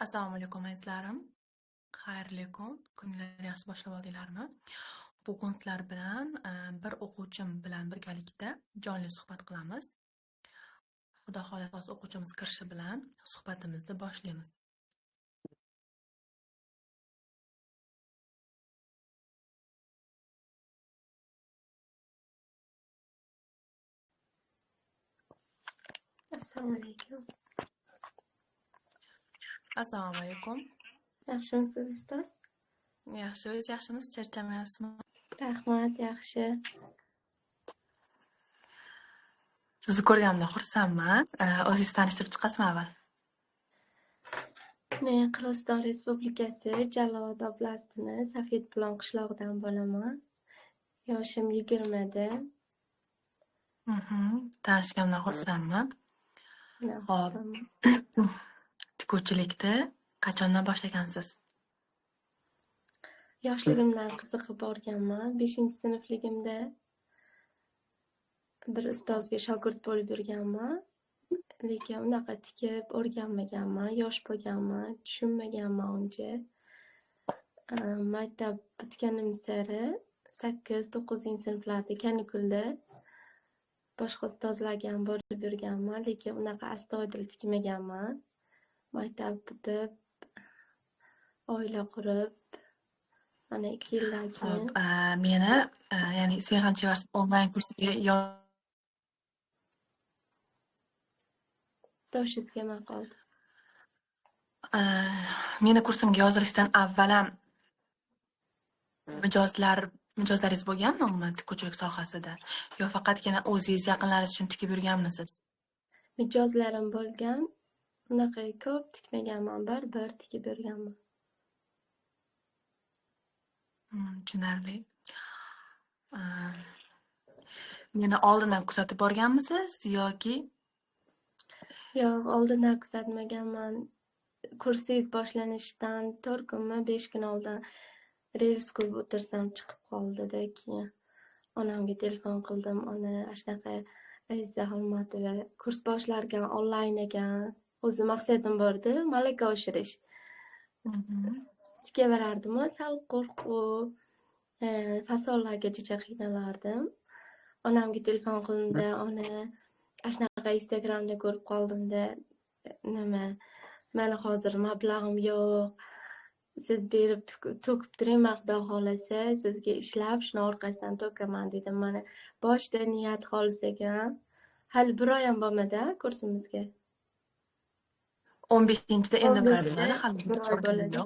Assalomu alaykum azizlarim. Xayrli kun. Kunlar yaxshi boshlab oldinglarmi? Bugun sizlar bilan bir o'quvchim bilan birgalikda jonli suhbat qilamiz. Xudo xohlasa hozir o'quvchimiz kirishi bilan suhbatimizni boshlaymiz. Assalomu alaykum. Assalomu alaykum. Yaxshimisiz, ustoz? Yaxshi, o'zingiz yaxshimisiz? Charchamayapsizmi? Rahmat, yaxshi. Sizni ko'rganimdan xursandman. O'zingizni tanishtirib chiqasizmi avval? Men Qirg'iziston Respublikasi Jalolobod oblastini Safid-Bulon qishlog'idan bo'laman. Yoshim 20da. Tanishganimdan xursandman. Xo'p. Tikuvchilikni qachondan boshlagansiz? Yoshligimdan qiziqib borganman. 5-sinfligimda bir ustozga shogird bo'lib yurganman. Lekin unaqa tikib o'rganmaganman, yosh bo'lganman, tushunmaganman uncha. Maktab bitganim sari 8-9-sinflarda kanikulda boshqa ustozlarga ham borib yurganman, lekin unaqa astoydil tikmaganman. Maktab bitib, oila qurib, mana 2 yildan keyin. Xo'p, meni, ya'ni Sen ham chevarsan onlayn kursiga Toshingiz kelmay qoldi. Meni kursimga yozilishdan avval ham mijozlaringiz bo'lganmi umuman tikuvchilik sohasida? Yo faqatgina o'zingiz yaqinlaringiz uchun tikib yurganmisiz? Mijozlarim bo'lgan. Unaqa ko'p tikmaganman, bir-bir tikib yurganman. Tushunarli. Meni oldindan kuzatib borganmisiz yoki? Yo'q, oldindan kuzatmaganman. Kursingiz boshlanishidan 4 kunmi, 5 kun oldin reels ko'rib o'tirsam chiqib qoldi-da, keyin onamga telefon qildim. Ona, shunaqa Aziza Xolmatova kurs boshlarkan onlayn ekan. O'zi maqsadim bor edi, malaka oshirish. Tikaverardim, sal qo'rquv, fasonlarga juda qiynalardim. Onamga telefon qildim, ona, shunaqa Instagramda ko'rib qoldimda, nima, mani hozir mablag'im yo'q. Siz berib to'kib turing, Xudo xohlasa, sizga ishlab, shuni orqasidan to'kaman dedim. Mana boshida niyat xolis ekan. Hali bir oy ham bo'lmadi kursimizga. 15-da endi bir oy bo'ladi, hali bir oy bo'ladi.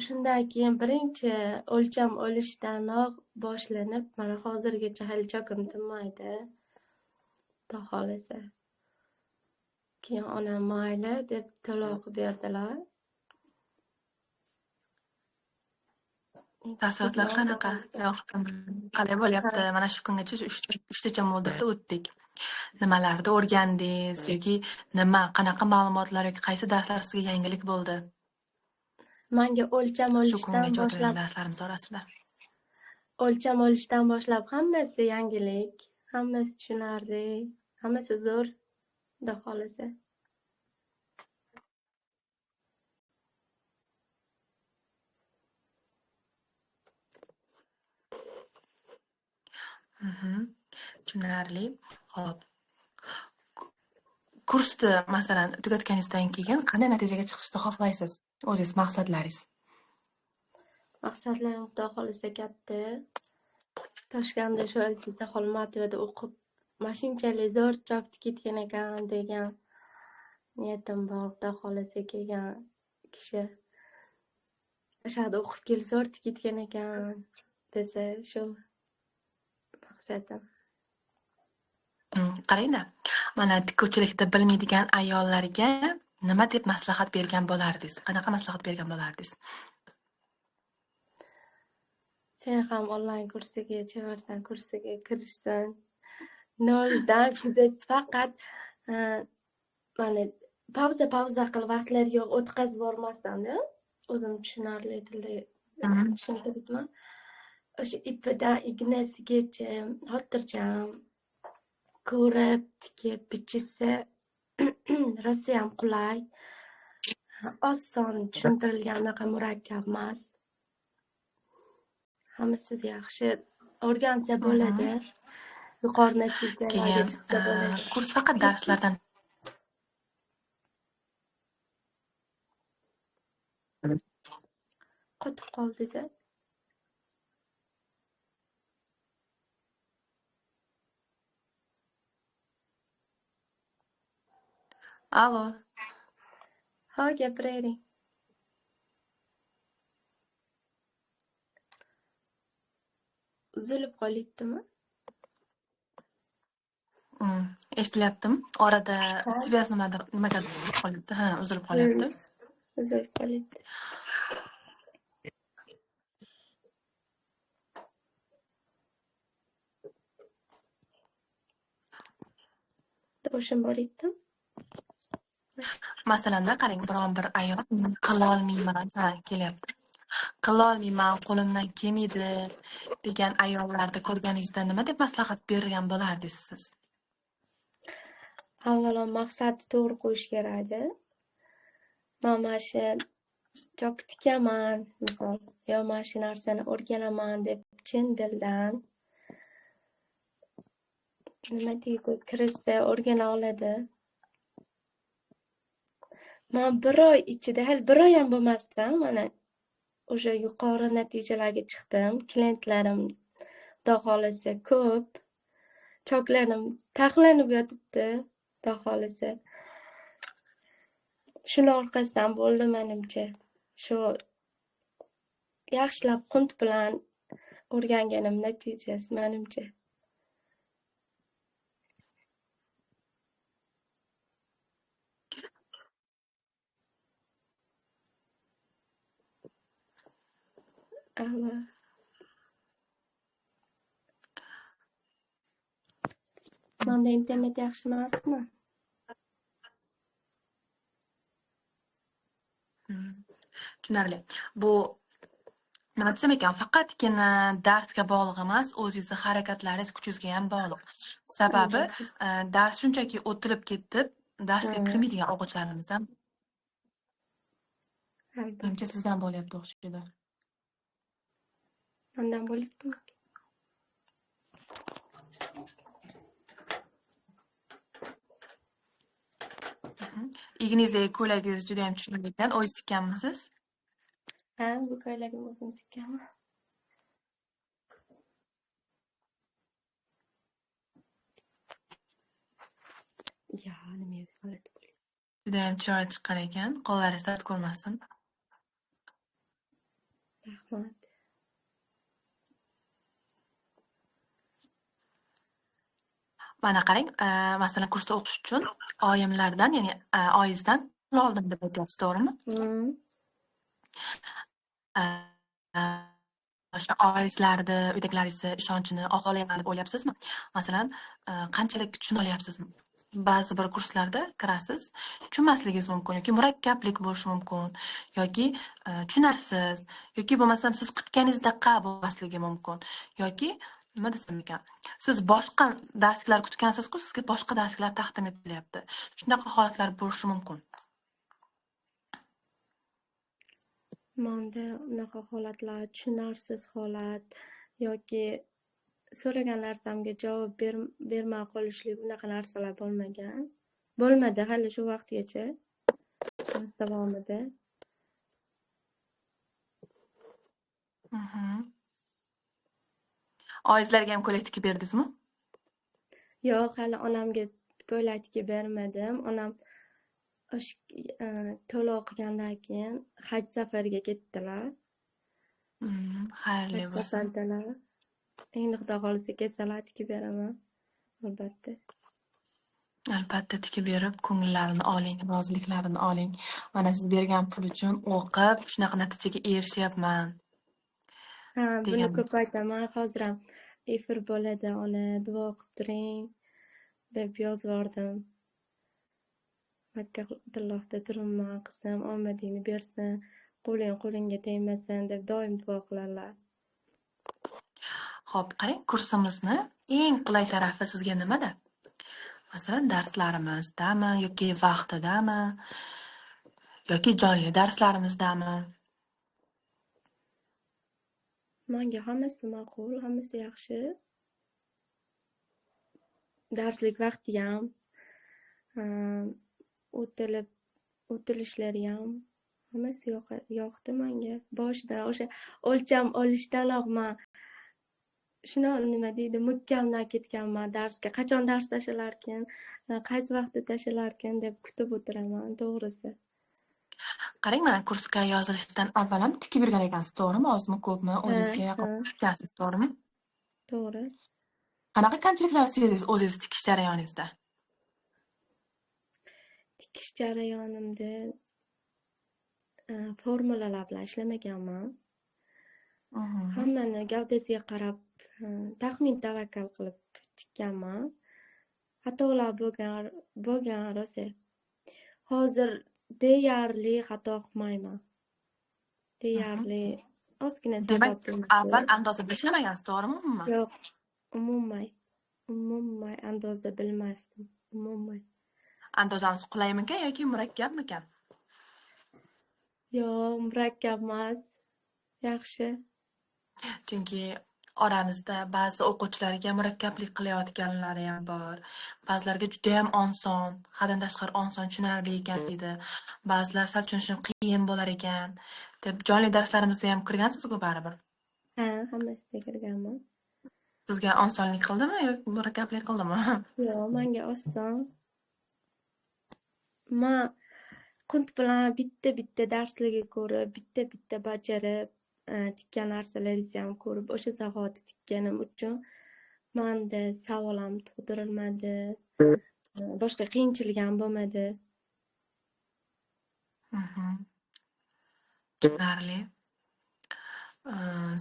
Shundan keyin birinchi o'lcham olishdanoq boshlanib, mana hozirgacha hali chokim tinmaydi. Xudo xohlasa. Keyin onam mayli deb to'lov qilib berdilar. Taassurotlar qanaqa? Qalay bo'lyapti? Mana shu kungacha uchtacha modulda o'tdik. Nimalarni o'rgandingiz yoki nima, qanaqa ma'lumotlar yoki qaysi darslar sizga yangilik bo'ldi? Menga o'lcham Shu kungacha olishdan o'tilgan boshlab darslarimiz orasida. O'lcham olishdan boshlab hammasi yangilik, hammasi tushunarli, hammasi zo'r, Xudo xohlasa. Tushunarli. Xo'p. Kursni masalan tugatganingizdan keyin qanday natijaga chiqishni xohlaysiz? O'zingiz maqsadlaringiz? Maqsadlarim Xudo xohlasa katta. Toshkentda shu Aziza Xolmatovada o'qib, mana shunchalik zo'r chok tikitgan ekan degan niyatim bor. Xudo xohlasa kelgan kishi o'sha yerda o'qib kelib zo'r tikitgan ekan desa, shu maqsadim. Qarang-da, mana tikuvchilikni bilmaydigan ayollarga nima deb maslahat bergan bo'lardingiz? Qanaqa maslahat bergan bo'lardingiz? Sen ham onlayn kursiga chiqarsan, kursiga kirishsin. Noldan kuzat, faqat mana pauza qilib vaqtlar yo'q, o'tkazib yubormasdan-da, o'zim tushunarli tilda tushuntiribman. O'sha ipidan ignasigacha xotirjam ko'rib, tikib, bichsa rosayam qulay, oson tushuntirilgan, unaqa murakkab emas. Hammasi yaxshi o'rgansa bo'ladi. Yuqori natijalarga chiqsa bo'ladi. Kurs faqat darslardan qotib qoldingiz. Alo. Ha, gapiravering. Uzilib qolyaptimi? Eshitilyaptimi? Orada связь nimadir, nimagadir uzilib qolyapti. Ha, uzilib qolyapti. Uzilib qolyapti. Tovushim bor edimi? Masalanda qarang, biron bir ayol qilolmayman, ha, kelyapti. Qilolmayman, qo'limdan kelmaydi degan ayollarni ko'rganingizda nima deb maslahat bergan bo'lardingiz siz? Avvalo maqsadni to'g'ri qo'yish kerakdi. Men mana shu chok tikaman, misol, yo mana shu narsani o'rganaman deb chin dildan nima deydi, kirishsa o'rgana oladi. Men bir oy ichida, hali bir oy ham bo'lmasdan mana o'sha yuqori natijalarga chiqdim. Klientlarim xudo xohlasa ko'p. Choklarim taxlanib yotibdi, xudo xohlasa. Shuni orqasidan bo'ldi menimcha. Shu yaxshilab qunt bilan o'rganganim natijasi menimcha. Alo. Menda internet yaxshi emasmi? Tushunarli. Bu nima desam ekan, faqatgina darsga bog'liq emas, o'zingizni harakatlaringiz, kuchingizga ham bog'liq. Sababi dars shunchaki o'tilib ketib, darsga kirmaydigan o'quvchilarimiz ham. Menimcha sizdan bo'lyapti o'xshaydi. Mandan bo'lyaptimi? Igningizdagi ko'ylagingiz juda ham chiroyli ekan. O'zingiz tikkanmisiz? Ha, bu ko'ylagimni o'zim tikkanman. Ya, nima g'alati bo'lyapti. Juda ham chiroyli chiqqan ekan. Qo'llaringiz dard ko'rmasin. Rahmat. Mana qarang, masalan, kursda o'qish uchun oyimlardan, ya'ni oyingizdan pul oldim deb aytyapsiz, to'g'rimi? O'sha oyingizlarni, uydagilaringizni ishonchini oqlayman deb o'ylayapsizmi? Masalan, qanchalik tushuna olyapsizmi? Ba'zi bir kurslarda kirasiz, tushunmasligingiz mumkin yoki murakkablik bo'lishi mumkin yoki tushunarsiz yoki bo'lmasam siz kutganingizdaqa bo'lmasligi mumkin yoki nima desam ekan, siz boshqa darsliklar kutgansiz-ku, sizga boshqa darsliklar taqdim etilyapti. Shunaqa holatlar bo'lishi mumkin. Menda unaqa holatlar, tushunarsiz holat yoki so'ragan narsamga javob bermay qolishlik, unaqa narsalar bo'lmagan. Bo'lmadi hali shu vaqtgacha. Dars davomida. Oyingizlarga ham ko'ylak tikib berdingizmi? Yo'q, hali onamga ko'ylak tikib bermadim. Onam o'sha to'lov qilgandan keyin haj safariga ketdilar. Xayrli bo'lsin. Safardalar. Endi xudo xohlasa kelsalar tikib beraman, albatta. Albatta tikib berib, ko'ngillarini oling, roziliklarini oling. Mana siz bergan pul uchun o'qib, shunaqa natijaga erishyapman Ha, buni degan. ko'p aytaman. Hozir ham efir bo'ladi, ona duo qilib turing deb yozvordim. Makka tillohda turibman, qizim, omadingni bersin, qo'ling qo'lingga tegmasin deb doim duo qiladilar. Xo'p, qarang, kursimizni eng qulay tarafi sizga nimada? Masalan, darslarimizdami yoki vaqtidami yoki jonli darslarimizdami? Menga hammasi ma'qul, hammasi yaxshi. Darslik vaqti ham, o'tilib o'tilishlari ham hammasi yoqdi menga. Boshidan o'sha o'lcham olishdanoq man shuni nima deydi, muhkamdan ketganman darsga. Qachon dars tashlalarkan, qaysi vaqtda tashlalarkan deb kutib o'tiraman, to'g'risi. Qarang, mana kursga yozilishdan avval ham tikib yurgan ekansiz, to'g'rimi? Ozmi, ko'pmi? Ha, O'zingizga yaqin ha, tikkansiz, to'g'rimi? to'g'ri. Qanaqa kamchiliklar sezdingiz o'zingiz tikish jarayoningizda? Tikish jarayonimda formulalar bilan ishlamaganman. Hammani gavdasiga qarab, taxmin tavakkal qilib tikkanman. Xatolar bo'lgan rosa. Hozir deyarli xato qilmayman. Deyarli ozgina Demak, sabab bo'lsa. avval andoza bilishmagansiz, to'g'rimi umuman? Yo'q, umuman, umuman andoza bilmasdim, umuman. Andozamiz qulaymikan yoki murakkabmikan? Yo'q, murakkab emas. Yaxshi. Chunki oramizda ba'zi o'quvchilarga murakkablik qilayotganlari ham bor. Ba'zilarga judayam oson, haddan tashqari oson, tushunarli ekan deydi. Ba'zilar sal tushunishim qiyin bo'lar ekan deb. Jonli darslarimizda ham kirgansiz-ku baribir. Ha, hammasida kirganman. Sizga osonlik qildimi yoki murakkablik qildimi? Yo'q, menga oson. Man qunt bilan bitta-bitta darsligi ko'rib, bitta-bitta bajarib, tikkan narsalaringizni ham ko'rib, o'sha zahoti tikkanim uchun manda savol ham tug'dirilmadi, boshqa qiyinchilik ham bo'lmadi. Tushunarli.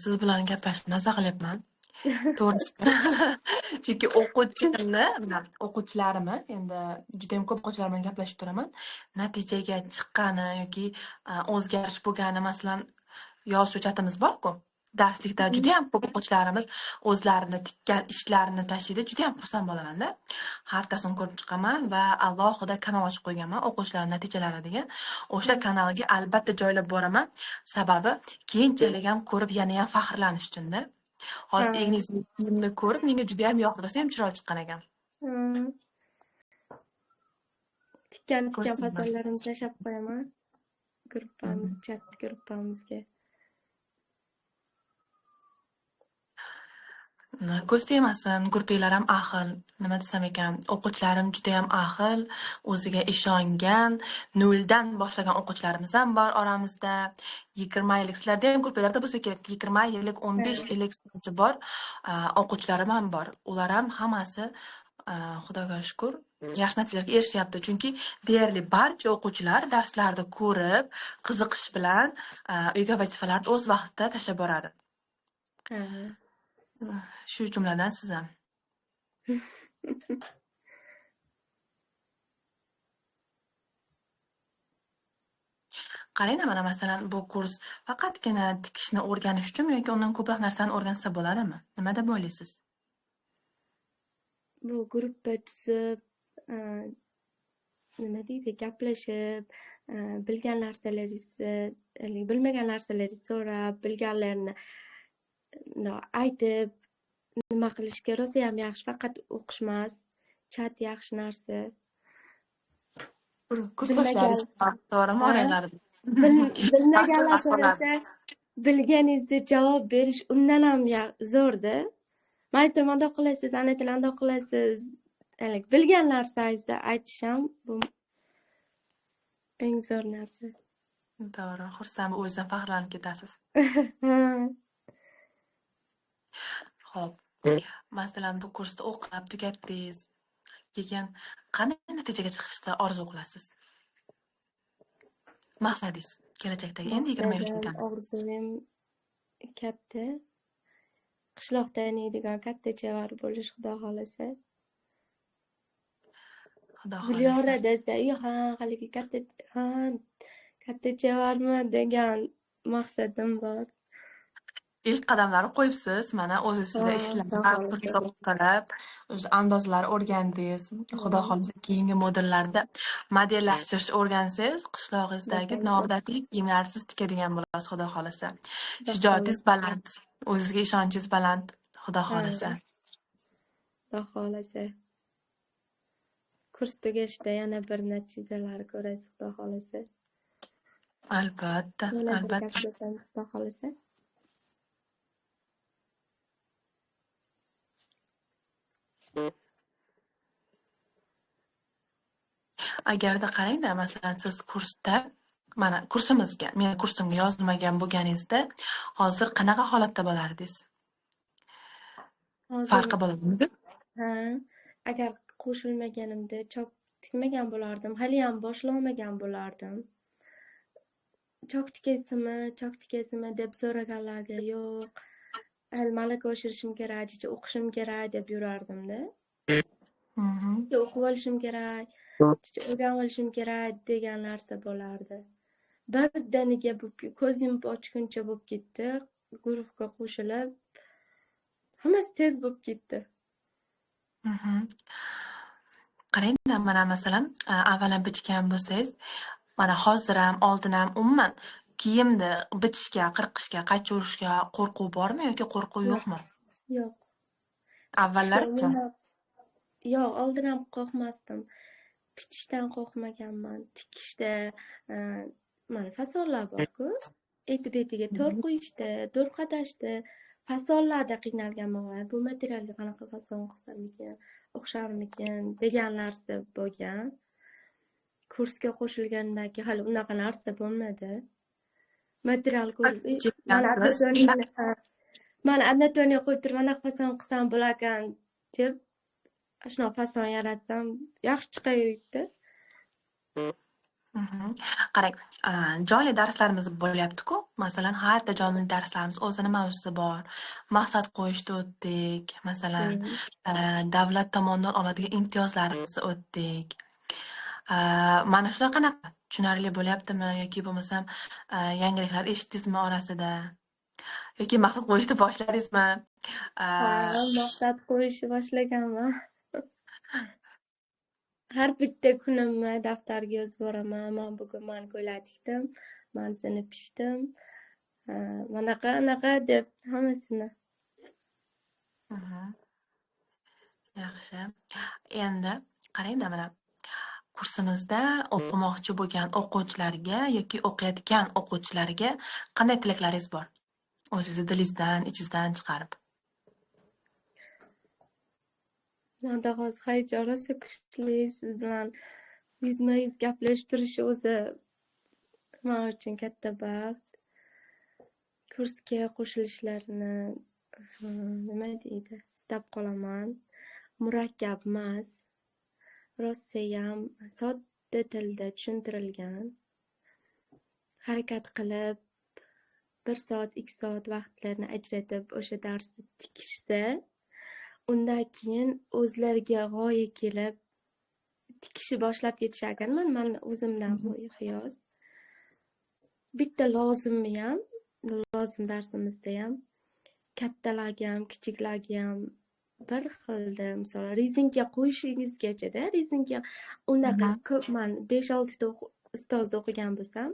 Siz bilan gaplashib maza qilyapman. To'g'risi. Chunki o'quvchimni, mana o'quvchilarimni, endi judayam ko'p o'quvchilar bilan gaplashib turaman. Natijaga chiqqani yoki o'zgarish bo'lgani, masalan, yozuv chatimiz bor-ku. Darslikda judayam ko'p o'quvchilarimiz o'zlarini tikkan ishlarini tashlaydi. Judayam xursand bo'laman-da. Har bittasini ko'rib chiqaman va alohida kanal ochib qo'yganman, o'quvchilar natijalari degan. O'sha kanalga albatta joylab boraman. Sababi keyinchalik ham ko'rib yana ham faxrlanish uchun-da. Hozir egningizni ko'rib menga judayam yoqdi, rosayam chiroyli chiqqan ekan. Tikkan tikkan Ko'rsinlar. fasonlarimni tashlab qo'yaman. Gruppamiz, chat gruppamizga. Ko'z tegmasin, gruppalar ham ahil, nima desam ekan, o'quvchilarim judayam ahil, o'ziga ishongan, noldan boshlagan o'quvchilarimiz ham bor oramizda. 20 yillik, sizlarda ham gruppalarda bo'lsa kerak, 20 yillik, 15 yillik staji bor, o'quvchilarim ham bor. Ular ham hammasi, Xudoga shukur, yaxshi natijalarga erishyapti. Chunki deyarli barcha o'quvchilar darslarni ko'rib, qiziqish bilan, uyga vazifalarni o'z vaqtida tashlab boradi. Shu jumladan siz ham. Qarang, mana masalan, bu kurs faqatgina tikishni o'rganish uchunmi yoki undan ko'proq narsani o'rgansa bo'ladimi? Nima deb o'ylaysiz? Bu gruppa tuzib, nima deydi, gaplashib, bilgan narsalaringizni, bilmagan narsalaringizni so'rab, bilganlarini aytib, nima qilishga rosa ham yaxshi, faqat o'qish emas, chat yaxshi narsa. Kursdoshlaringiz to'g'rimi oranglarida? Bilmaganlar so'rasa, bilganingizni javob berish undan ham zo'rda. Mana aytdim, bundoq qilasiz, ana aytdim, bundoq qilasiz. Bilgan narsangizni aytish ham bu eng zo'r narsa. To'g'ri, xursand, o'zingizdan faxrlanib ketasiz. Xo'p, masalan, bu kursda o'qib tugatdingiz. Keyin qanday natijaga chiqishni orzu qilasiz? Maqsadingiz kelajakdagi endi 20 Maqsadim, yoshlikamiz. orzuyim katta. Qishloqda yanaydigan katta chevar bo'lish, Xudo xohlasa. Xudo xohlasa. Gulyora desa, "Iyo, ha, haligi katta, ha, katta chevarmi?" degan maqsadim bor. Ilk qadamlarni qo'yibsiz, mana o'z Ha, ustida Xudo ishlab, xohlasa. qilib, o'sha andozlar o'rgandingiz. Xudo xohlasa keyingi modullarda modellashtirishni o'rgansangiz, Xudo qishlog'ingizdagi xohlasa. noodatiy kiyimlarni siz tikadigan bo'lasiz, Xudo xohlasa. Xudo Shijoatingiz xohlasa. baland, o'zizga ishonchingiz baland, Xudo Ha, xohlasa. Xudo xohlasa. Kurs tugashida yana bir natijalar ko'rasiz, Xudo xohlasa. Albatta, Yana bir albatta. gaplashamiz, Xudo xohlasa. Agarda qarangda, masalan, siz kursda, mana kursimizga, meni kursimga yozilmagan bo'lganingizda, hozir qanaqa holatda bo'lardingiz? Hozir Farqi bo'ladimi? Ha, agar qo'shilmaganimda chok tikmagan bo'lardim, haliyam boshlolmagan bo'lardim. Chok tikasizmi, chok tikasizmi deb so'raganlarga yo'q, hali malaka oshirishim kerak, jicha o'qishim kerak deb yurardimda. O'qib olishim kerak, jicha o'rganib olishim kerak degan narsa bo'lardi. Birdaniga ko'z yumib ochguncha bo'lib ketdi, guruhga qo'shilib, hammasi tez bo'lib ketdi. Qarang-da, mana masalan, avval ham bichgan bo'lsangiz, mana hozir ham, oldin ham umuman kiyimni bichishga, qirqishga, qaychi urishga qo'rquv bormi yoki qo'rquv Yo'q. yo'qmi? Yo'q. Avvallarchi? Yo'q, oldin ham qo'rqmasdim. Bichishdan qo'rqmaganman. Tikishda, mana fasonlar bor-ku, eti-betiga to'r qo'yishda, to'r qadashda, fasonlarda qiynalganman. Voy, bu materialga qanaqa fason qilsam ekan, o'xsharmikan degan narsa bo'lgan. Kursga qo'shilgandan keyin hali unaqa narsa bo'lmadi. Material ko'rib, mana anatoniya qo'yib turib, anaqa fason qilsam bo'larkan deb shunaqa fason yaratsam yaxshi chiqaverdi. Qarang, jonli darslarimiz bo'lyapti-ku. Masalan, har bitta jonli darslarimiz o'zini mavzusi bor. Maqsad qo'yishni o'tdik. Masalan, davlat tomonidan oladigan imtiyozlarimizni o'tdik. Mana shular qanaqa? Tushunarli bo'lyaptimi yoki bo'lmasam yangiliklar eshitdingizmi orasida? Yoki maqsad qo'yishni boshladingizmi? Ha, maqsad qo'yishni boshlaganman. Har bitta kunimni daftarga yozib boraman. Men bugun mana ko'ylak tikdim, manisini pishdim, manaqa anaqa deb hammasini. Yaxshi. Endi qarang-da, mana kursimizda o'qimoqchi bo'lgan o'quvchilarga yoki o'qiyotgan o'quvchilarga qanday tilaklaringiz bor? O'zingizni dilingizdan, ichingizdan chiqarib. Menda hozir hayajon rosa kuchli, siz bilan yuzma-yuz gaplashib turishi o'zi men uchun katta baxt. Kursga qo'shilishlarini nima deydi, istab qolaman. Murakkab emas, rosayam sodda tilda tushuntirilgan. Harakat qilib 1 soat, 2 soat vaqtlarini ajratib o'sha darsni tikishsa, undan keyin o'zlariga g'oya kelib tikishni boshlab ketishar ekan. Man o'zimdan xiyos. Bitta lozimmi ham, lozim darsimizda ham kattalarga ham, kichiklarga ham bir xilda, misol rezinka qo'yishingizgacha-da, rezinka unaqa ko'p man 5-6 ta ustozda o'qigan bo'lsam,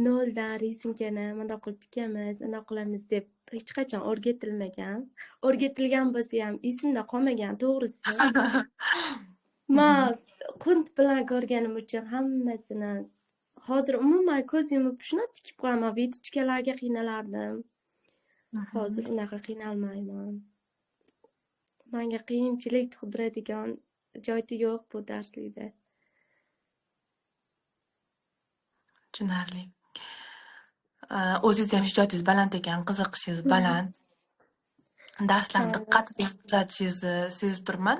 noldan rezinkani bundoq qilib tikamiz, undoq qilamiz deb hech qachon o'rgatilmagan. O'rgatilgan bo'lsa ham esimda qolmagan, to'g'risi. Men qunt bilan ko'rganim uchun hammasini hozir umuman ko'z yumib shuni tikib qo'yaman. Vitichkalarga qiynalardim. Hozir unaqa qiynalmayman. Menga qiyinchilik tug'diradigan joyi yo'q bu darslikda. Tushunarli. O'zingiz ham shijoatingiz baland ekan, qiziqishingiz baland. Darslarni diqqat bilan kuzatishingizni sezib turibman.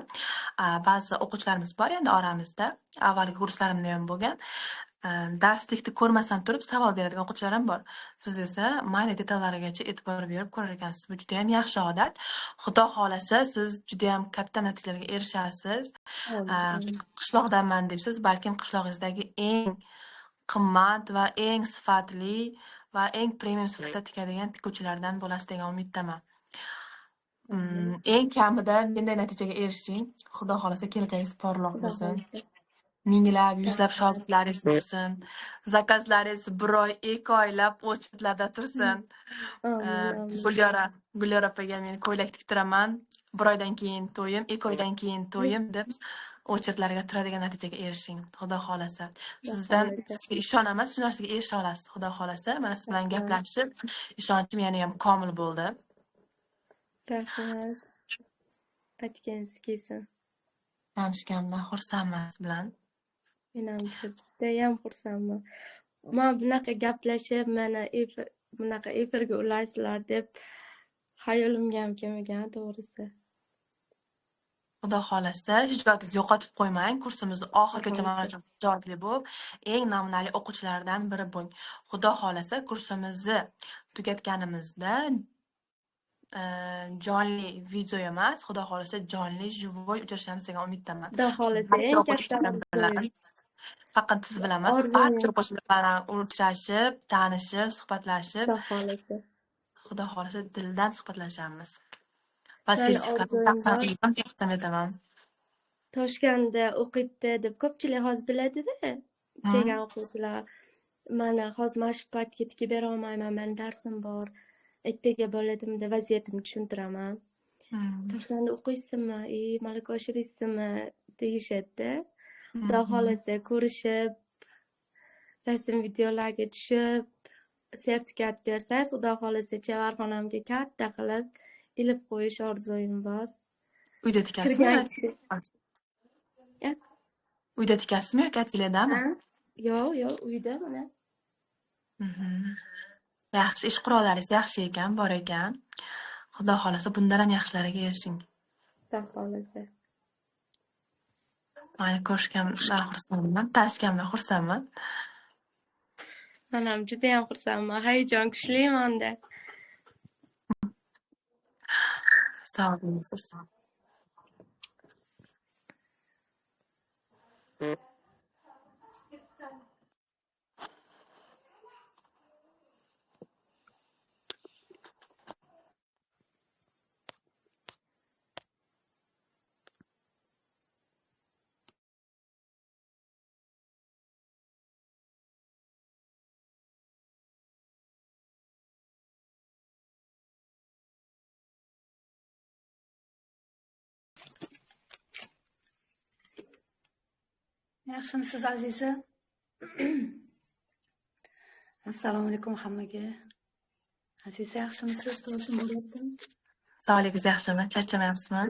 Ba'zi o'quvchilarimiz bor endi oramizda, avvalgi kurslarimda ham bo'lgan. Darslikni ko'rmasdan turib savol beradigan o'quvchilar ham bor. Siz esa mayda detallarigacha e'tibor berib ko'rar ekansiz. Bu juda ham yaxshi odat. Xudo xolasa, siz juda ham katta natijalarga erishasiz. Qishloqdanman debsiz, balkim qishlog'ingizdagi eng qimmat va eng sifatli va eng premium sifatda tikadigan tikuvchilardan bo'lasiz degan umiddaman. Eng kamida bunday natijaga erishing. Xudo xolasa kelajagingiz porloq bo'lsin. Minglab, yuzlab shogirdlaringiz bo'lsin. Zakazlaringiz bir oy, 2 oylab o'chitlarda tursin. Gulyora opaga men ko'ylak tiktiraman. 1 oydan keyin to'yim, 2 oydan keyin to'yim deb o'chitlarga turadigan natijaga erishing. Xudo xolasa. Sizdan ishonaman, shu narsaga erisha olasiz. Xudo xolasa. Mana siz bilan gaplashib, ishonchim yana ham komil bo'ldi. Rahmat. Aytganingiz kelsin. Tanishganimdan xursandman siz bilan. Men ham judayam xursandman. Men bunaqa gaplashib, mana bunaqa efirga ulaysizlar deb xayolimga ham kelmagan, to'g'risi. Xudo xolasa, shijoatingizni yo'qotib qo'ymang. Kursimizni oxirigacha mana shu shijoatli bo'lib, eng namunali o'quvchilardan biri bo'ling. Xudo xolasa, kursimizni tugatganimizda jonli video emas, Xudo xolasa jonli живой uchrashamiz degan umiddaman. Xudo xolasa, eng katta orzum. Faqat siz bilan emas, barcha o'quvchilar bilan uchrashib, tanishib, suhbatlashib, Xudo xolasa. Xudo xolasa dildan suhbatlashamiz. Va sertifikatni taqdim etaman. Toshkentda o'qiydi deb ko'pchilik hozir biladi-da, kelgan o'quvchilar. Mana hozir mana shu paytga tikib bera olmayman, meni darsim bor. Ertaga bo'ladimda vaziyatimni tushuntiraman. Toshkentda o'qiysizmi, malaka oshiraysizmi deyishadi. Xudo xolasa ko'rishib, rasm videolarga tushib, sertifikat bersangiz, Xudo xolasa chevarxonamga katta qilib ilib qo'yish orzuyim bor. Uyda tikasizmi? Uyda tikasizmi yoki ateledami? Yo'q, yo'q, uyda mana. Yaxshi, ish qurollaringiz yaxshi ekan, bor ekan. Xudo xolasa bundan ham yaxshilariga erishing. Xudo xolasa. Mayli, ko'rishganimdan xursandman, tanishganimdan xursandman. Men ham juda ham xursandman. Hayajon kuchli menda. Sog' bo'ling. Yaxshimisiz Aziza? Assalomu alaykum hammaga. Aziza, yaxshimisiz? To'g'rimi bo'lyaptimi? Sog'ligingiz yaxshimi? Charchamayapsizmi?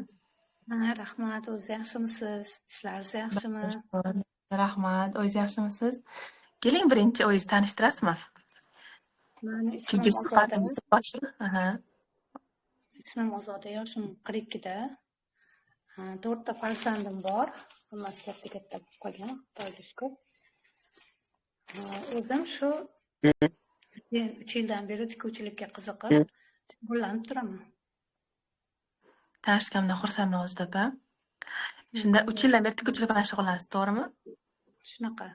Ha, rahmat. O'zingiz yaxshimisiz? Ishlaringiz yaxshimi? Rahmat. O'zingiz yaxshimisiz? Keling, birinchi o'zingizni tanishtirasizmi? Mani Chunki ismim Ozoda. suhbatimiz boshi. Ismim Ozoda, yoshim 42 da. 4 ta farzandim bor. Hammasi katta-katta bo'lib qolgan, Xudoga shukr. O'zim shu 3 yildan beri tikuvchilikka qiziqib, shug'ullanib turaman. Tanishganimdan xursandman Ozoda opa. Shunda 3 yildan beri tikuvchilik bilan shug'ullanasiz, to'g'rimi? Shunaqa.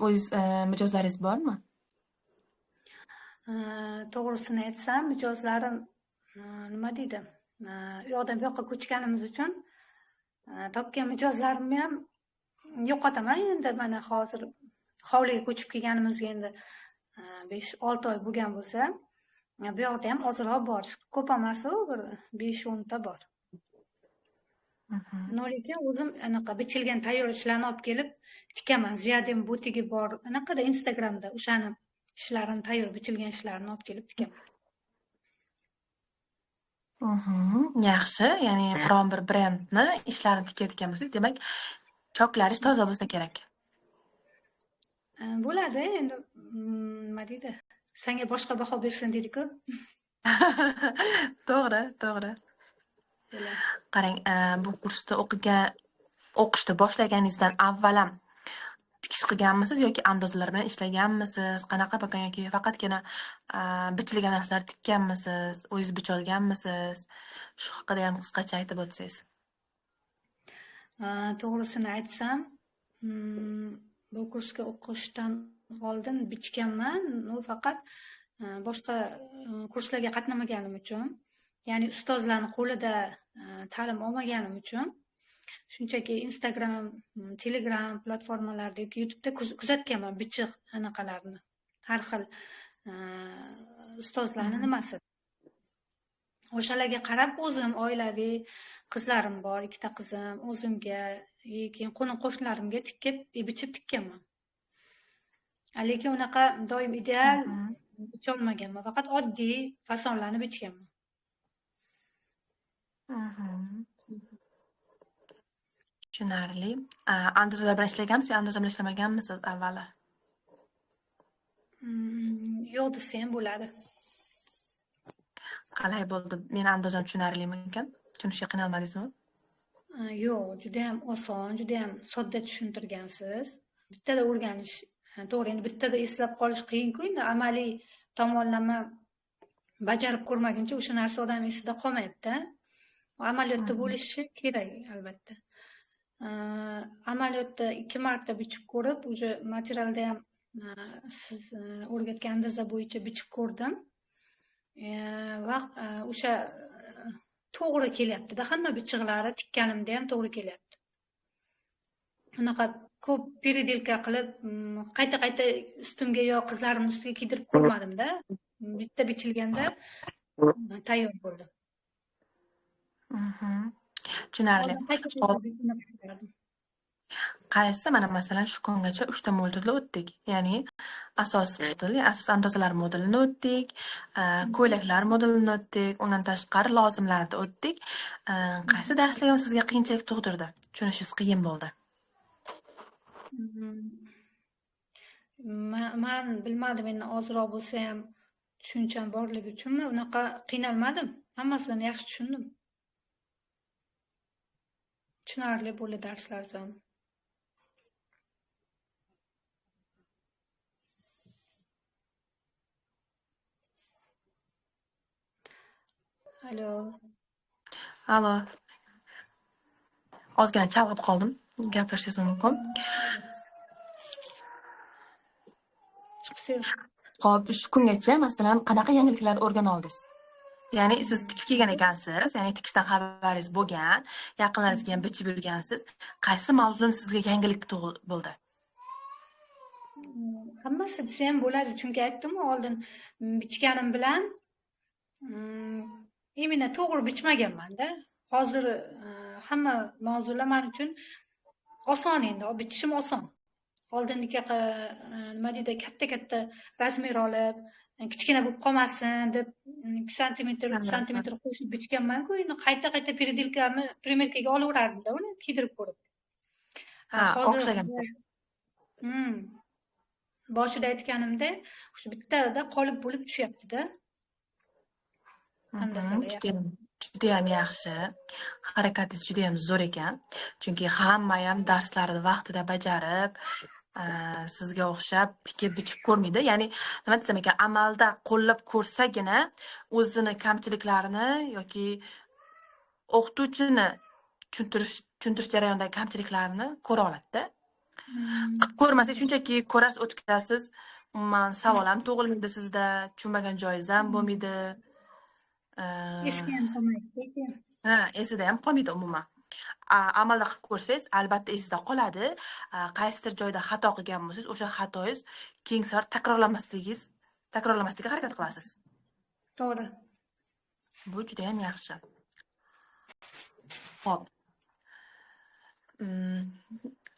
O'zingiz mijozlaringiz bormi? To'g'risini aytsam, mijozlarim nima deydi? U yoqdan bu yoqqa ko'chganimiz uchun topgan mijozlarimni ham yo'qotaman endi. Mana hozir hovliga ko'chib kelganimizga endi 5-6 oy bo'lgan bo'lsa, bu yoqda ham ozroq bor. Ko'p emas u, bir 5-10 ta bor. Lekin o'zim anaqa bichilgan tayyor ishlarni olib kelib tikaman. Ziyadim butigi bor, anaqada Instagramda o'shani ishlarini, tayyor bichilgan ishlarini olib kelib tikaman. Yaxshi, ya'ni biron bir brendni ishlarini tikayotgan bo'lsak, demak, choklaringiz toza bo'lsa kerak. Bo'ladi, endi nima deydi? Senga boshqa baho bersin deydi-ku. To'g'ri, to'g'ri. Qarang, bu kursda o'qishni boshlaganingizdan avval ham tikish qilganmisiz yoki andozalar bilan ishlaganmisiz? Qanaqa bo'lgan yoki faqatgina bichilgan narsalar tikkanmisiz? O'zingiz bicholganmisiz? Shu haqida ham qisqacha aytib o'tsangiz. To'g'risini aytsam, bu kursga o'qishdan oldin bichganman, faqat boshqa kurslarga qatnamaganim uchun, ya'ni ustozlarning qo'lida ta'lim olmaganim uchun shunchaki Instagram, Telegram platformalarida yoki YouTube'da kuzatganman bichiq anaqalarni, har xil ustozlarning nimasi. O'shalarga qarab o'zim oilaviy qizlarim bor, ikkita qizim, o'zimga, keyin qo'ni-qo'shnilarimga tikib, bichib tikkanman. Lekin unaqa doim ideal bicholmaganman, faqat oddiy fasonlarni bichganman. Tushunarli. Andozalar bilan ishlaganmisiz, andoza bilan ishlamaganmisiz avvali? Yo'q desa ham bo'ladi. Qalay bo'ldi? Meni andozam tushunarlimikan? Tushunishga qiynalmadingizmi? Yo'q, juda ham oson, juda ham sodda tushuntirgansiz. Bittada o'rganish, to'g'ri, endi bittada eslab qolish qiyin-ku, endi amaliy tomonlama bajarib ko'rmaguncha o'sha narsa odam esida qolmaydi-da. Amaliyotda bo'lishi kerak albatta. Amaliyotda 2 marta bichib ko'rib, уже materialda ham siz o'rgatgan andoza bo'yicha bichib ko'rdim. Vaqt o'sha to'g'ri kelyapti-da, hamma bichiqlari tikkanimda ham to'g'ri kelyapti. Unaqa ko'p peredelka qilib, qayta-qayta ustimga yo qizlarimni ustiga kiydirib ko'rmadim-da. Bitta bichilganda tayyor bo'ldi. Tushunarli. Qaysi mana masalan shu kungacha 3 ta modulni o'tdik. Ya'ni asos moduli, asos andozalar modulini o'tdik, ko'ylaklar modulini o'tdik, undan tashqari lozimlarni o'tdik. Qaysi darslar sizga qiyinchilik tug'dirdi? Tushunishingiz qiyin bo'ldi. Men bilmadim, endi ozroq bo'lsa ham tushuncham borligi uchunmi unaqa qiynalmadim. Hammasini yaxshi tushundim. Tushunarli bo'ldi darslardan. Alo. Alo. Ozgina chalg'ib qoldim. Gapirishingiz mumkin. Xo'p, shu kungacha masalan qanaqa yangiliklarni o'rgana oldingiz? Ya'ni siz tikib kelgan ekansiz, ya'ni tikishdan xabaringiz bo'lgan, yaqinlaringizga ham bichib yurgansiz. Qaysi mavzuni sizga yangilik bo'ldi? Hammasi desa ham bo'ladi, chunki aytdim-ku oldin bichganim bilan именно to'g'ri bichmaganman-da. Hozir hamma mavzular men uchun oson endi, bichishim oson. Oldingi nima deydi, katta-katta razmer olib, kichkina bo'lib qolmasin deb 2 santimetr, 3 santimetr qo'shib bichganman-ku, endi qayta-qayta peredelkani primerkaga olaverardim-da, uni kiydirib ko'rib. Ha, o'xshagan. Boshida aytganimda, o'sha bittada qolib bo'lib tushyapti-da. Juda ham yaxshi. Harakatingiz juda ham zo'r ekan. Chunki hamma ham darslarni vaqtida bajarib, sizga o'xshab tikib bichib ko'rmaydi. Ya'ni nima desam ekan, amalda qo'llab ko'rsagina o'zini kamchiliklarini yoki o'qituvchini tushuntirish jarayonidagi kamchiliklarni ko'ra oladi-da. Qilib ko'rmasangiz shunchaki ko'rasiz, o'tkazasiz, umuman savol ham tug'ilmaydi sizda, tushunmagan joyingiz ham bo'lmaydi. Esga ham qolmaydi. Ha, esida ham qolmaydi umuman. Amalda qilib ko'rsangiz, albatta esida qoladi. Qaysidir joyda xato qilgan bo'lsangiz, o'sha xatoyingiz keyingi safar takrorlamaslikka harakat qilasiz. To'g'ri. Bu juda ham yaxshi. Xo'p.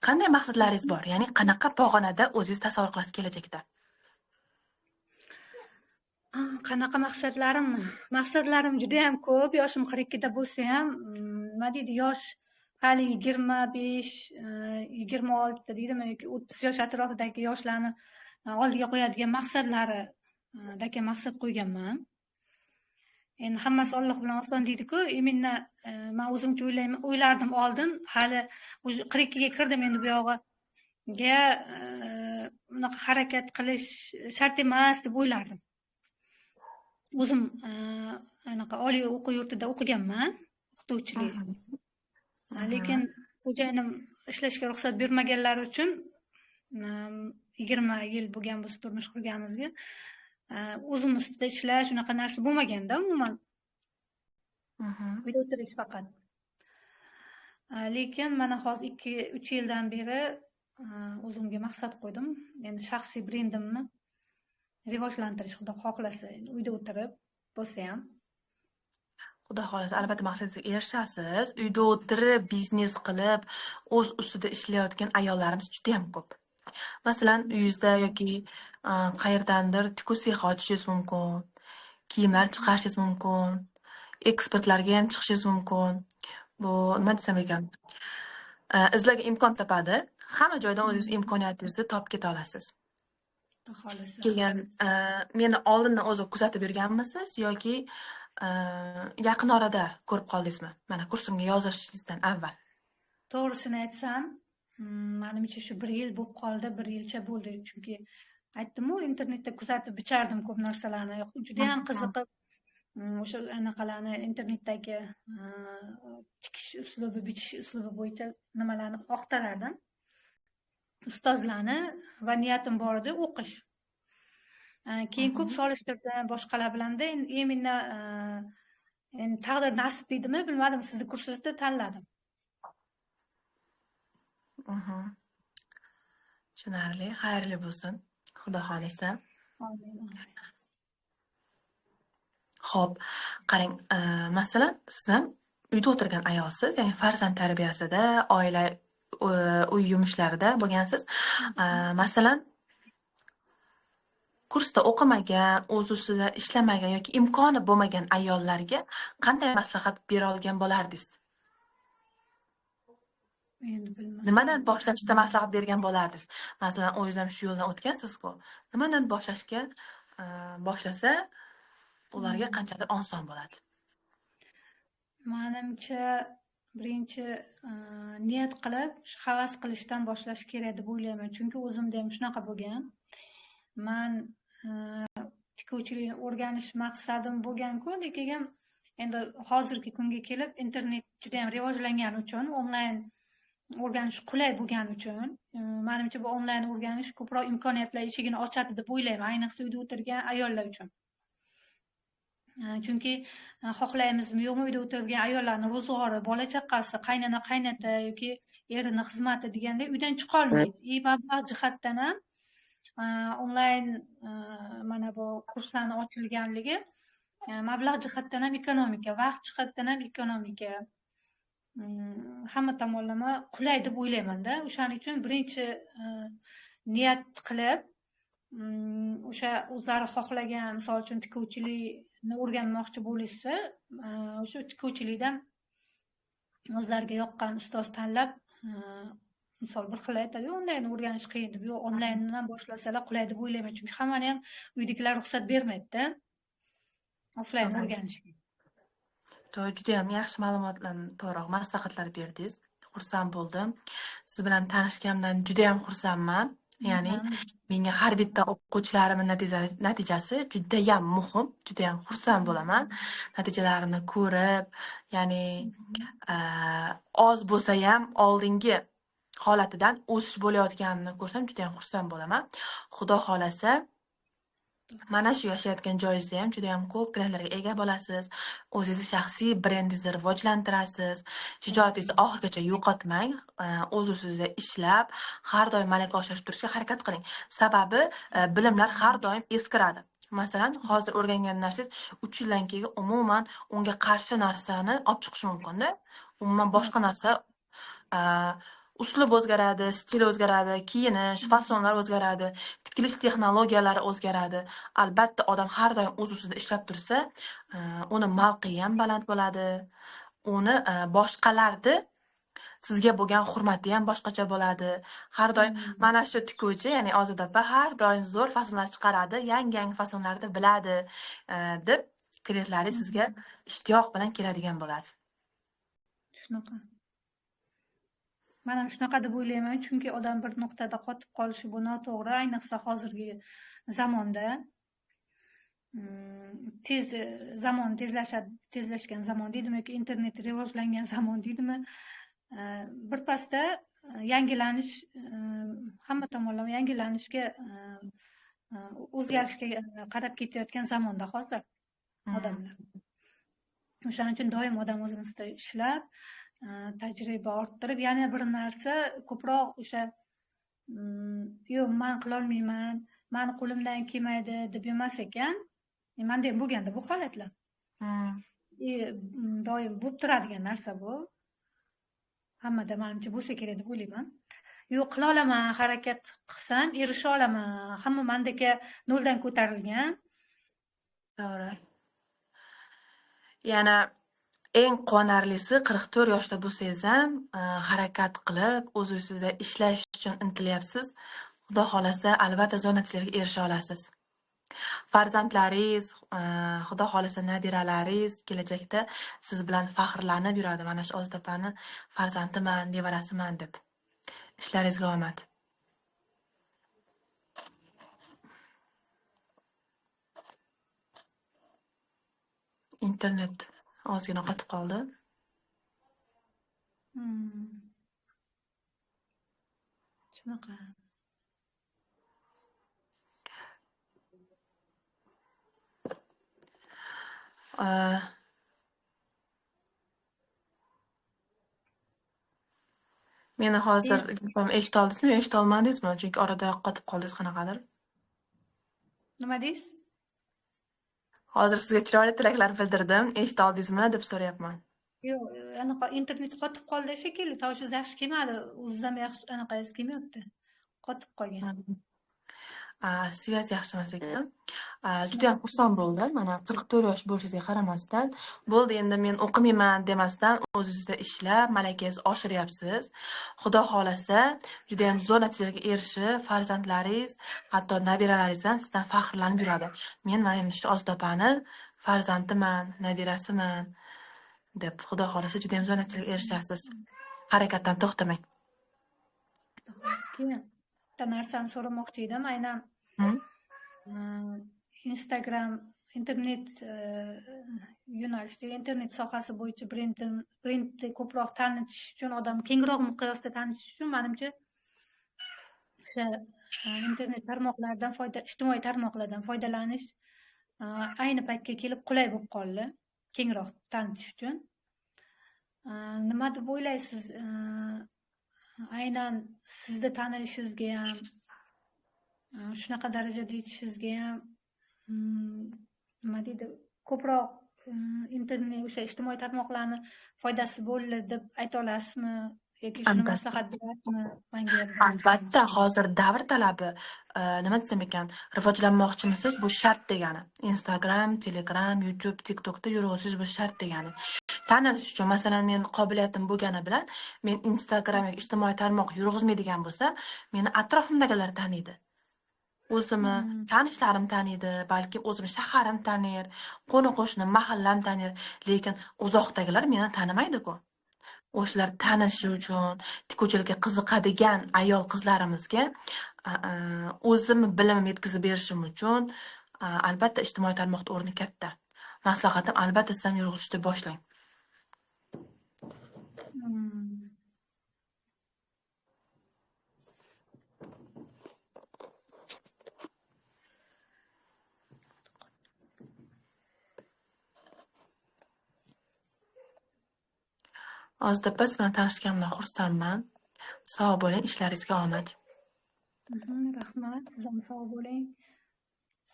Qanday maqsadlaringiz bor? Ya'ni qanaqa pog'onada o'zingiz tasavvur qilasiz kelajakda? Qanaqa maqsadlarim? Maqsadlarim juda ham ko'p. Yoshim 42 da bo'lsa ham, nima deydi, yosh hali 25, 26 deydimi yoki 30 yosh atrofidagi yoshlarni oldiga qo'yadigan maqsadlaridagi maqsad qo'yganman. Endi hammasi Alloh bilan oson deydi-ku. Именно man o'zimcha o'ylayman, o'ylardim oldin, hali уже 42 ga kirdim, endi bu yog'iga unaqa harakat qilish shart emas deb o'ylardim. O'zim anaqa oliy o'quv yurtida o'qiganman, o'qituvchilik. Lekin xo'jayinim ishlashga ruxsat bermaganlari uchun 20 yil bo'lgan bo'lsa turmush qurganimizga, o'zim ustida ishlash unaqa narsa bo'lmaganda umuman. Uyda o'tirish faqat. Lekin mana hozir 2-3 yildan beri o'zimga maqsad qo'ydim. Endi shaxsiy brendimni rivojlantirish, Xudo xohlasa, endi uyda o'tirib bo'lsa ham. Xudo xohlasa, albatta maqsadingizga erishasiz. Uyda o'tirib biznes qilib, o'z ustida ishlayotgan ayollarimiz juda ham ko'p. Masalan, uyingizda yoki qayerdandir tikuv sexi ochishingiz mumkin, kiyimlar chiqarishingiz mumkin, eksportlarga ham chiqishingiz mumkin. Bu nima desam ekan? Izlagan imkon topadi. Hamma joydan o'zingiz imkoniyatingizni topib keta olasiz. Xudo xohlasa. Keyin meni oldindan o'zi kuzatib yurganmisiz yoki yaqin orada ko'rib qoldingizmi? Mana kursimga yozilishingizdan avval. To'g'risini aytsam, manimcha shu bir yil bo'lib qoldi, bir yilcha bo'ldi. Chunki aytdim-u, internetda kuzatib bichardim ko'p narsalarni. Judayam qiziqib, o'sha anaqalarni internetdagi tikish uslubi, bichish uslubi bo'yicha nimalarni oqtarardim. Ustozlarni va niyatim bor edi o'qish. Keyin ko'p solishtirdim boshqalar bilanda, именно endi taqdir nasib deydimi, bilmadim, sizni kursingizni tanladim. Tushunarli, xayrli bo'lsin. Xudo xohlasa. Amin, amin. Xo'p, qarang, masalan, siz ham uyda o'tirgan ayolsiz, ya'ni farzand tarbiyasida, oila, uy yumushlarida bo'lgansiz. Masalan, kursda o'qimagan, o'z ustida ishlamagan yoki imkoni bo'lmagan ayollarga qanday maslahat bera olgan bo'lardingiz? Endi bilmadim. Nimadan boshlashda maslahat bergan bo'lardingiz? Masalan, o'zingiz ham shu yo'ldan o'tgansiz-ku. Nimadan boshlashga, boshlasa ularga qanchadir oson bo'ladi? Manimcha, birinchi niyat qilib, havas qilishdan boshlash kerak deb o'ylayman. Chunki o'zimda ham shunaqa bo'lgan. Man tikuvchilikni o'rganish maqsadim bo'lgan-ku, lekin endi hozirgi kunga kelib internet juda ham rivojlangani uchun, onlayn o'rganish qulay bo'lgani uchun, manimcha bu onlayn o'rganish ko'proq imkoniyatlar eshigini ochadi deb o'ylayman, ayniqsa uyda o'tirgan ayollar uchun. Chunki xohlaymizmi yo'qmi, uyda o'tirgan ayollarni ro'zg'ori, bola chaqasi, qaynona qaynota yoki erini xizmati deganda uydan chiqolmaydi. И mablag' jihatdan ham onlayn mana bu kurslarni ochilganligi mablag' jihatdan ham ekonomika, vaqt jihatdan ham ekonomika, hamma tomonlama qulay deb o'ylaymanda. O'shaning uchun birinchi niyat qilib, o'sha o'zlari xohlagan, misol uchun tikuvchilikni o'rganmoqchi bo'lishsa, o'sha tikuvchilikdan o'zlariga yoqqan ustoz tanlab, misol bir xil aytadi, onlayn o'rganish qiyin deb, yo'q, onlayndan boshlasalar qulay deb o'ylayman, chunki hammani ham uydagilar ruxsat bermaydida offlayn o'rganishga. To'g'ri, juda ham yaxshi ma'lumotlar, to'g'riroq maslahatlar berdingiz. Xursand bo'ldim. Siz bilan tanishganimdan juda ham xursandman. Ya'ni menga har bitta o'quvchilarimning natijasi juda ham muhim, juda ham xursand bo'laman. Natijalarini ko'rib, ya'ni oz bo'lsa ham oldingi holatidan o'sish bo'layotganini ko'rsam juda ham xursand bo'laman. Xudo xohlasa, mana shu yashayotgan joyingizda ham juda ham ko'p klientlarga ega bo'lasiz. O'zingizni shaxsiy brendingizni rivojlantirasiz. Shijoatingizni oxirigacha yo'qotmang. O'z ustida ishlab, har doim malaka oshirib turishga harakat qiling. Sababi bilimlar har doim eskiradi. Masalan, hozir o'rgangan narsangiz 3 yildan keyin umuman unga qarshi narsani olib chiqishi mumkin-da. Umuman boshqa narsa, uslub o'zgaradi, stil o'zgaradi, kiyinish, fasonlar o'zgaradi, tikilish texnologiyalari o'zgaradi. Albatta, odam har doim o'z ustida ishlab tursa, uni mavqei ham baland bo'ladi, uni boshqalarni sizga bo'lgan hurmati ham boshqacha bo'ladi. Har doim mana shu tikuvchi, ya'ni Ozoda opa har doim zo'r fasonlar chiqaradi, yangi-yangi fasonlarni biladi, deb Klientlaringiz sizga ishtiyoq bilan keladigan bo'ladi. Shunaqa. Men ham shunaqa deb o'ylayman, chunki odam bir nuqtada qotib qolishi bu noto'g'ri, ayniqsa hozirgi zamonda. Tez zamon tezlashadi, tezlashgan zamon deydimi yoki internet rivojlangan zamon deydimi, birpasda yangilanish, hamma tomonlama yangilanishga, o'zgarishga qarab ketayotgan zamonda hozir odamlar. O'shaning uchun doim odam o'zini ustida ishlab, tajriba orttirib, yana bir narsa ko'proq o'sha yo'q, men qilolmayman, mani qo'limdan kelmaydi deb emas ekan. Menda ham bo'lganda bu holatlar. Doim bo'lib turadigan narsa bu. Hammada menimcha bo'lsa kerak deb o'ylayman. Yo'q, qila olaman, harakat qilsam erisha olaman. Hamma mendagi noldan ko'tarilgan. To'g'ri. Yana eng quvonarlisi 44 yoshda bo'lsangiz ham harakat qilib, o'z ustida ishlash uchun intilyapsiz. Xudo xolasa, albatta zo'r natijalarga erisha olasiz. Farzandlaringiz, xudo xolasa nabiralaringiz kelajakda siz bilan faxrlanib yuradi. Mana shu Ozodapani farzandiman, nevarasiman deb. Ishlaringizga omad. Internet ozgina qotib qoldi. Shunaqa. Meni hozir eshita oldingizmi, eshita olmadingizmi? Chunki orada qotib qoldingiz qanaqadir. Nima deysiz? Hozir sizga chiroyli tilaklar bildirdim. Eshita oldingizmi deb so'rayapman. Yo'q, anaqa internet qotib qoldi shekilli, tovushingiz yaxshi kelmadi, o'zingiz ham yaxshi anaqangiz kelmayapti. Qotib qolgan. Связь yaxshi emas ekan. Juda ham xursand bo'ldim. Mana 44 yosh bo'lishingizga qaramasdan, bo'ldi endi men o'qimayman demasdan o'zingizda ishlab, malakangizni oshiryapsiz. Xudo xolasa, juda ham zo'r natijalarga erishib, farzandlaringiz, hatto nabiralaringiz ham sizdan faxrlanib yuradi. Men mana shu Ozodapani farzandiman, nabirasiman deb xudo xolasa juda ham zo'r natijalarga erishasiz. Harakatdan to'xtamang. Keyin bitta narsani so'ramoqchi edim, aynan Instagram, internet yo'nalishida, internet sohasi bo'yicha brendni ko'proq tanitish uchun, odam kengroq miqyosda tanitish uchun menimcha o'sha internet tarmoqlaridan foyda, ijtimoiy tarmoqlardan foydalanish ayni paytga kelib qulay bo'lib qoldi, kengroq tanitish uchun. Nima deb o'ylaysiz? Aynan sizni tanilishingizga ham, shunaqa darajada yetishingizga ham nima deydi, ko'proq internet, o'sha ijtimoiy tarmoqlarni foydasi bo'ldi deb ayta olasizmi yoki shuni maslahat berasizmi menga? Albatta, hozir davr talabi, nima desam ekan, rivojlanmoqchimisiz, bu shart degani. Instagram, Telegram, YouTube, TikTokda yurg'izsiz, bu shart degani. Tanilish uchun, masalan, men qobiliyatim bo'lgani bilan men Instagram yoki ijtimoiy tarmoq yurg'izmaydigan bo'lsam, meni atrofimdagilar taniydi. O'zimni tanishlarim taniydi, balki o'zimni shaharim tanir, qo'ni-qo'shni, mahallam tanir, lekin uzoqdagilar meni tanimaydi-ku. O'shalar tanishi uchun tikuvchilikka qiziqadigan ayol qizlarimizga o'zimni bilimimni yetkazib berishim uchun albatta ijtimoiy tarmoqda o'rni katta. Maslahatim, albatta siz ham yurg'izishni boshlang. Ozodapa, siz bilan tanishganimdan xursandman. Sog' bo'ling, ishlaringizga omad. Rahmat, siz ham sog' bo'ling.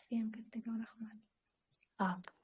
Sizga ham kattakon rahmat. Sog'.